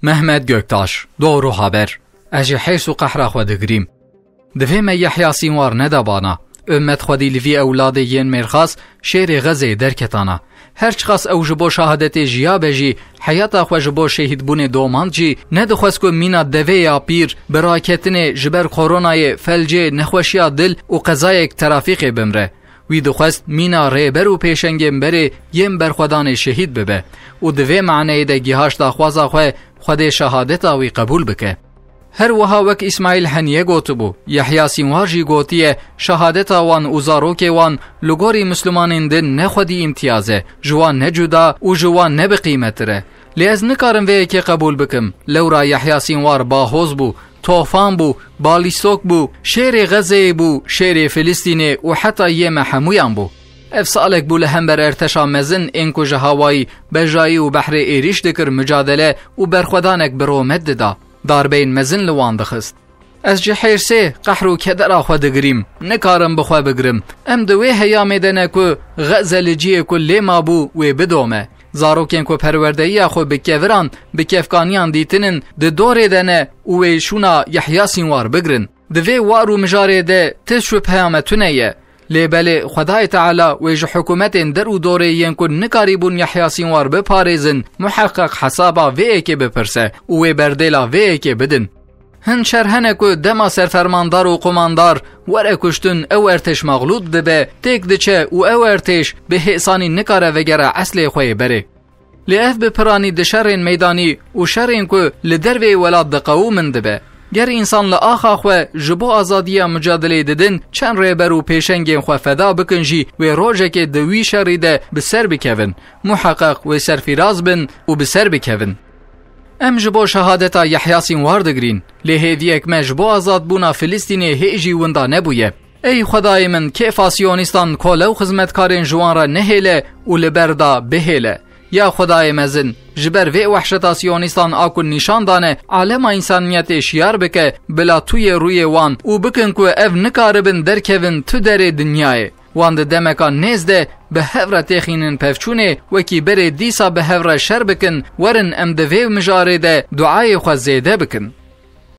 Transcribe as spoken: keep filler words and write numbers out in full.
Mehmet Göktaş, Doğru Haber. Ez ji hêrs û qehra xwe digirîm. Divê me Yehya Sînwar neda bana. Ummet xwedî li vî ewladê yên mêrxas şêrê Xezeyê derketana. Her çiqas ew ji bo şehadetê jiyabe jî, heyata xwe ji bo şehîdbûnê domand jî, nedixwest ku mîna devê ya pîr bi raketinê ji ber koronayê, felcê, nexweşiya dil û qezayek trafîkê bimre. Wî dixwest mîna rêber û pêşengên berê yên berxwedanê şehîd bibe û di vê maneyê de gihaş daxwaza xwe Xwedê şehadeta wî qebûl bike. Her wiha wek Îsmaîl Heniyê gotibû, Yehya Sînwar jî gotiye, şehadeta wan û zarokê wan li gorî Mislimanên din ne xwedî îmtiyaz e, ji wan ne cuda û ji wan ne bi qîmetir e. Lê ez nikarim vê yekê qebûl bikim. Lewra Yehya Sînwar bahoz bû, tofan bû, balîstok bû, şêrê Xezeyê bû, şêrê Filistînê û heta yê me hemûyan bû. Ev salek bû li hember erteşa mezin ên ku ji hawayî, bejayî û behrê êrîş dikir, micadele û berxwedanek bi romet dida. Darbeyên mezin li wan dixist. Ez ji hêrsê, qehr û kedera xwe digirîm. Nikarim bi xwe bigirim. Em di wê heyamê de ne ku Xeze li cihê ku lê mabû wê bidome. Zarokên ku perwerdeyiya xwe bi keviran, bi kevkaniyan dîtinin, di dorê de ne û wê şûna Yehya Sînwar bigirin. Di vê war û mijarê de ti şubheya me tune ye. Lê belê Xwedayê Teala wê ji hikûmetên der û dorê yên ku nikarîbûn Yehya Sînwar biparêzin, muheqeq hesaba vê yekê bipirse û wê berdêla vê yekê bidin. Hin şer hene ku dema serfermandar û qumandar were kuştin, ew ertêş mexlût dibe, têk diçe û ew ertêş bi hêsanî nikare vegere eslê xwe yê berê. Lê ev bi piranî di şerên meydanî û şerên ku li derveyê welat diqewimin dibe. Ger însan li axa xwe ji bo azadiya mucadileyê didin, çend rêber û pêşengên xwe feda bikin jî, wê rojekê di wî şerî de bi ser bikevin. Muheqeq wê serfîraz bin û bi ser bikevin. Em ji bo şehadeta Yehya Sînwar digirîn, lê hêviyek me ji bo azadbûna Filistînê hê jî winda nebûye. Ey Xwedayê min, kêfa siyonîstan kole û xizmetkarên ji wan re nehêle û li ber da bihêle. Ya Xwedayê mezin, ji ber vê wehşeta siyonîstan a ku nîşan dane, alema însaniyetê şiyar bike, bila tu yê rûyê wan û bikin ku ev nikaribin derkevin tu derê dinyayê. Wan di demeka nêz de bi hev re têxînin pevçûnê, wekî berê dîsa bi hev re şer bikin, werin em di vê mijarê de duayê xwe zêde bikin.